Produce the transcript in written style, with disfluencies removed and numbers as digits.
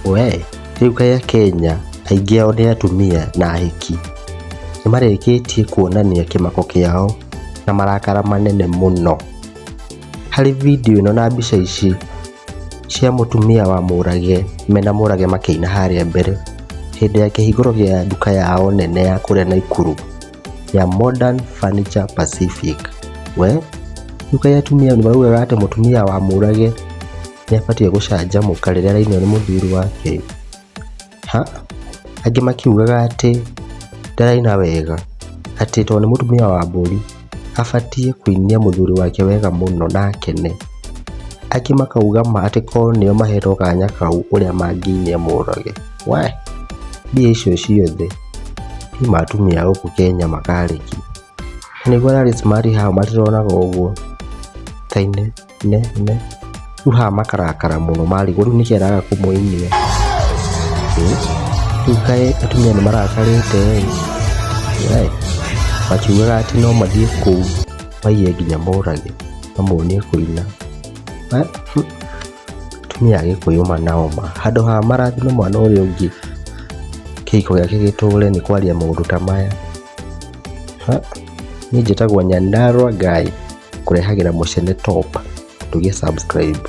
We rĩu kaĩ Akenya aingĩ ao nĩ atumia na ahiki nĩ marĩkĩtie kuonania kĩmako kĩao na marakara manene mũno harĩ video ĩno na mbica ici cia mũtumia wa Mũrage mena Mũrage makĩina harĩa mbere hĩndĩ ya kĩhingũro kĩa nduka yao nene ya kũrĩa Naikuru ya Modern Furniture Pacific. We rĩu kaĩ atumia nĩ maraugaga atĩ mũtumia wa Mũrage nĩ abatiĩ gũcanjamũka rĩrĩa arainwo nĩ mũthuri wake? Ha? Angĩ makiugaga atĩ ndaraina wega, atĩ tondũ nĩ mũtumia wa mbũri abatiĩ kũinia mũthuri wake wega mũno na akene. Angĩ makauga ma atĩ korwo nĩo mahetwo kanya kau ũrĩa mangĩinia Mũrage. We! Mbia icio ciothe ima atumia a gũkũ Kenya makarĩki. Na nĩguo ararĩ smart haha matironaga ũguo. Ta ine ne ne rĩu haha makarakara mũno marigwo rĩu nĩkĩ araga kũmũinia. Rĩu kaĩ atumia nĩ marakarĩte ĩ, we makiugaga atĩ no mathiĩ kũu maiye nginya Mũrage mamuonie kũina. Atumia a Gĩkũyũ ma nao ma, handũ ha marathime mwana ũrĩa ũngĩ kĩhiko gĩake gĩtũre nĩ kwaria maũndũ ta maya. Niĩ njĩtagwo Nyandarua Guy, ngũrehagĩra mũcene top, ndũgĩ subscribe.